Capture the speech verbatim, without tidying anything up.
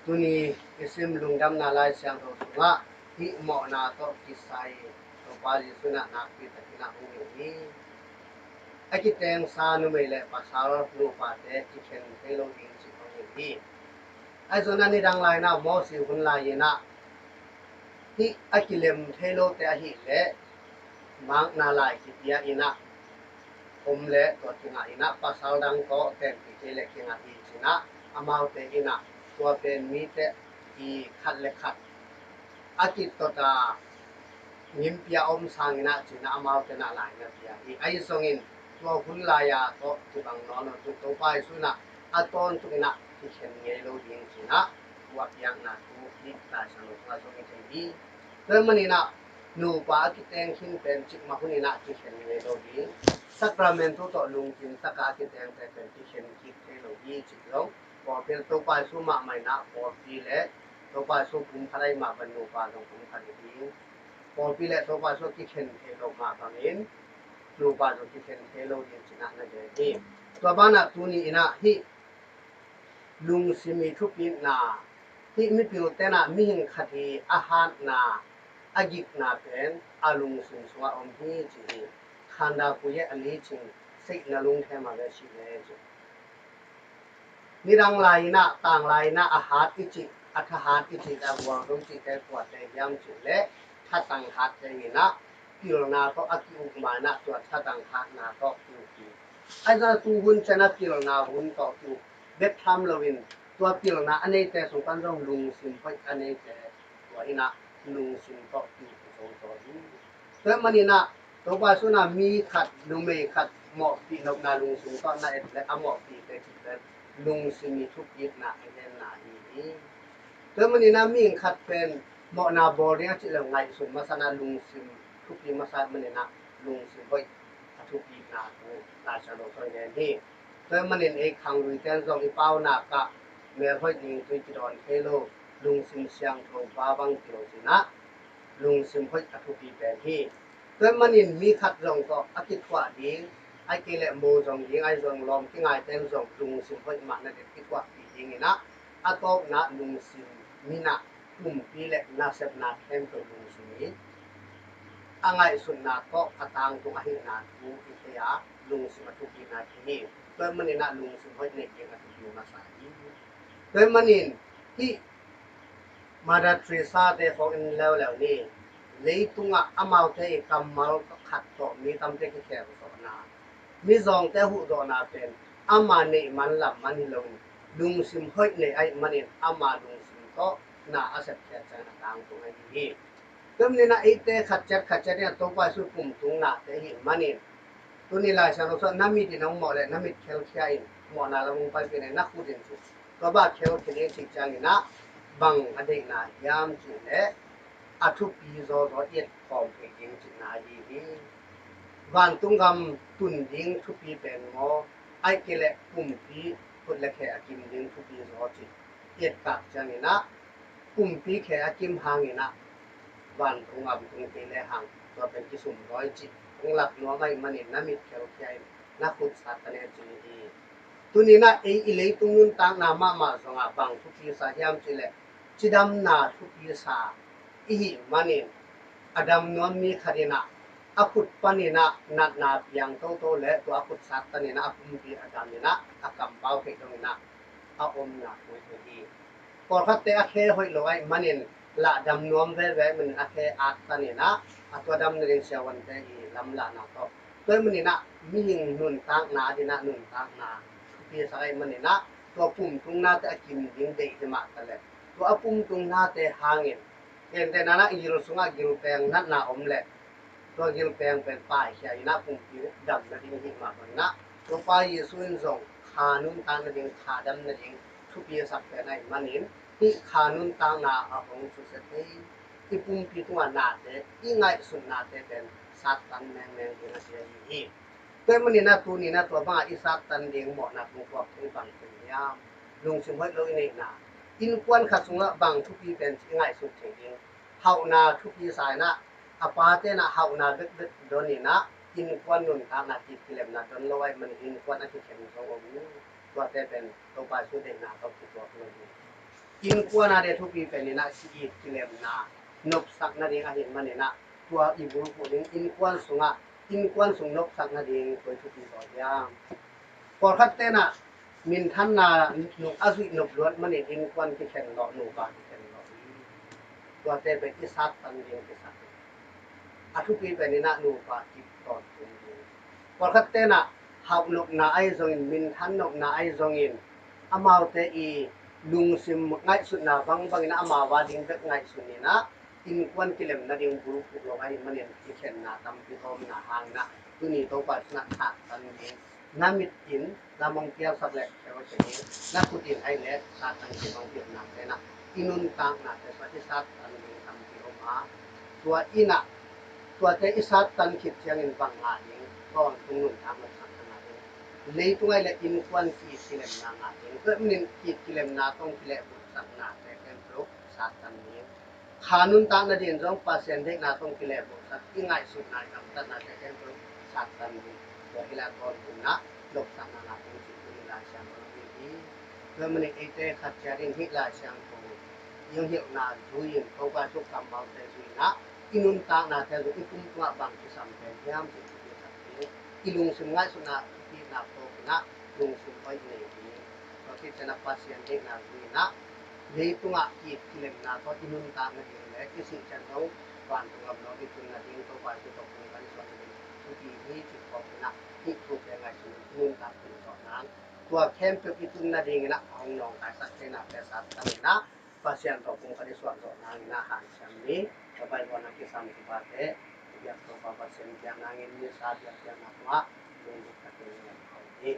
Tuni i sim Lungdamna Lai Siangtho sungah hih mawhna tawh kisai Topa Jesuh in ah nakpi takin ah hong hilh hi. A kitengsa numei le pasal nupate kikhen thei lo ding cih hong hilh hi. Ahi zongin ah nidang lai-in ah Moses hun lai-in ah hih a kilem thei lote ahih leh makna lai kipia in ah om leh tua kingah in ah pasal dang tawh tenpih kei leh kingah hi ci-in ah amaute in ah tua pen mite i khat le khat a kitot a ngimpi a om sangin ah ci-in ah amaute in ah lai na pia hi. Ahi zongin tua hun lai-a tawh kibang nawn lo, tu Topa Jesuh in ah a tawntung in ah kikhen ngei lo ding ci-in ah tua piakna thu hih Lai Siangtho sungah zong i thei hi. Tua ahih manin ah nupa a kiteng khin pen cikmah hun in ah kikhen ngei lo ding, Sacramentu tawh lungkim takin a kitengte pen kikhen kik thei lo hi cih zong pawlpi le Topa Jesuh mahmah in ah pawlpi le Topa Jesuh pumkhat ahih mah bangin nupa zong pumkhat hi ding. Pawlpi le Topa Jesuh kikhen thei lo mah bangin nupa zong kikhen thei lo ding ci-in ah na gen hi. Tua banah tuni in ah hih lungsim i thupitna, hih mipilte in ah mihing khat i a hatna, a gikna pen a lungsim sungah om hi ci hi. Khanda kuyeh a li cing, seihna lungthem a ve sih ve ci. Nidang lai-in ah, tang lai-in ah a hat i cih, a thahat i cih, a gualzo i cihte kuate hiam cih leh thatang hatte in ah pilna tawh a ki-uk ma-in ah tua thatang hatna tawh ki-uk hi. Ahi zongin ah tu hun ciang ah pilna hun tawh ki-uk bek tham loin tua pilna a neite sung pan zong lungsim hoih a neite tua in ah lungsim tawh ki-uk zawzaw hi. Tua ahih manin ah Topa Jesuh in ah mi khat, numei khat mawhpih nopna lungsim tawh na et leh a mawhpihte cih pen lungsim i thupitna a genna ahi hi. Tua ahih manin ah mihing khat pen mawhna bawl ding a cih leh ngaihsut masa-in ah lungsim thupi masa ahih manin ah lungsim hoih a thupitna thu Lai Siangtho sungah gen hi. Tua ahih manin ei khangluite in zong i paunak ah melhoih ning tui kidawn thei lo, lungsim siangtho pa bang kilo ci-in ah lungsim hoih a thupi pen hi. Tua ahih manin mi khat zong tawh a kithuah ding, ahih kei leh mo zong ding, ahi zong lawm kingaite in zong lungsim hoih mah na ding kithuahpih ding in ah a tawpna lungsim min ah pumpi le nasepna khempeuh lungsim hi. A ngaihsutna tawh a tangtung ahihna thu i thei a, lungsim a thupitna thu hi. Tua ahih manin ah lungsim hoih neih ding a thupi masa hi. Tua ahih manin hih Mother Teresa-te khawng en leuleu ni. Leitungah amaute i kammal khat tawh mi tamte kikhel zawhna, mizawngte huhzawhna pen ama neih man lam man hi loin lungsim hoih neih ahih manin ama lungsim tawh na a sepkhiat ciangin a tangtung ahi hi. Tua ahih manin ah eite khat ciat khat ciat in ah Topa Jesuh pumtung nate ahih manin tuni Lai Siangtho sungah na mit in hong mawh leh na mit khelkhia in, mawhna lam hong paipih in, na khut in ci. Tua bang khelkhia ding cih ciangin ah bang a deihna hiam cih leh a thupi zawzaw i et khawm theih ding cihna ahi hi. Vantung gam tun ding thupi pen maw, ahih kei leh pumpi khut le khe a kim ding thupi zaw cih i et tak ciangin ah pumpi khe a kim hangin ah vantung gam tung kei le hang tua pen kisum zaw hi cih hong lak nuam ahih manin na mit khelkhia in na khut sat ta ne ci hi. Tuni in ah ei i leitung nuntakna mahmah zongah bang thupi sa hiam cih leh cidamna thupi sa i hih manin a dam nuam mi khat in ah a khut panin ah natna piang toto le tua a khut sat tan in ah a pumpi a dam in ah a kampau theih dongin ah a omna thu hi hi. Pawlkhatte a khe hoih lo ahih manin lah dam nuam veve ahih manin a khe at tan in ah a tua dam nading siavuante i lamlahna tawh, tua ahih manin ah mihing nuntakna ading ah nuntakna thupi sak ahih manin ah tua pumtung nate a kim ding deih hi mah ta leh tua a pumtung nate hangin gentehna in ah gil sungah gilpeng natna om leh tua gilpeng pen paikhia in ah pumpi dam nading hi mah bangin ah Topa Jesuh in zong kha nuntak nading, kha dam nading thupi a sak pen ahih manin hih kha nuntakna a hong susia thei i pumpi tungah nate, i ngaihsutnate pen sattan mengmeng ding a ci ahi hi. Tua ahih manin ah tuni in ah tua bangah i sattan ding mawhna kong puak thei bang pen hiam? Lungsim hoih lo i neihna, innkuan khat sungah bang thupi pen i ngaihsut thei ding? Hauhna thupi sa in ah a pate in ah hauhna bekbek don in ah innkuan nuntakna ki, kilemna don lo ahih manin innkuan a kikhen zong om hi. Tuate pen Topa Jesuh deihna tawh kituak lo hi. Innkuan a ding thupi pen in ah ki-it kilemna nopsak nading ahih manin ah, tua i bulphuh ding innkuan sungah, innkuan sung nopsak nading koi thupi zaw hiam? Pawlkhat ten ah minthanna nung a zuih nop luat manin innkuan kikhen lawh, nupa kikhen lawh hi. Tuate pen i sattan ding kisam hi. A thupi pen in ah nupa kip tawntung ding. Pawlkhat ten ah hauh nopna ahi zongin, minthan nopna ahi zongin, amaute i lungsim ngaihsutna bangbang in ah amau a ding bek ngaihsun in ah, innkuan kilem nading bulphuh lo ahih manin kikhenna tampi a omna hangin ah, tuni Topa Jesu in ah sattan ding, na mit in lam hong piangsak leh kheu kei in, na khut in ahih leh sattan ding hong piangsak leh na, i nuntaknate sungah i sattan ding tampi om a, tua in ah, tuate i sattan khit ciangin bang ngah ding? Tawntung nuntakna, sattan ngah ding. Leitung ahih leh innkuan ki-it kilemna ngah ding. Tua ahih manin ki-it kilemna tawh kilehbulhsaknate khempeuh sattan ding. Kha nuntak nading zong Pasian deihna tawh kilehbulhsak, i ngaihsutna, i gamtatnate khempeuh sattan ding. Tua hi leh tawntung in ah nopsakna ngah ding cih tuni Lai Siangtho in hong hilh hi. Tua ahih manin eite khat ciat in hih Lai Siangtho i hong hilhna zui in, Topa Jesu kammalte zui in ah, i nuntaknate zong i pum tungah bang kisam pen hiam cih thupi sak ding. I lungsim ngaihsutna, i itna phawk in ah lungsim hoih nei ding. Tua khit ciangin ah Pasian deihna zui in ah, leitungah ki-it kilemna tawh i nuntak nading leh i sih ciang zong vantung gam nawm i tun nading, Topa Jesu tawh pumkhat i suah nading thupi hi cih phawk in ah, hih thute ngaihsun in i nuntak tun zawh nang. Tua khempeuh i tun nading in ah a hong nawngkaisak theihna pen sattan in ah, Pasian tawh pumkhat i suah zawh nang in ah hanciam ni. Tua Bible a kisam kipate biak Topa Pasian biak nangin, misa biakpiakna tungah lungdam ka hi.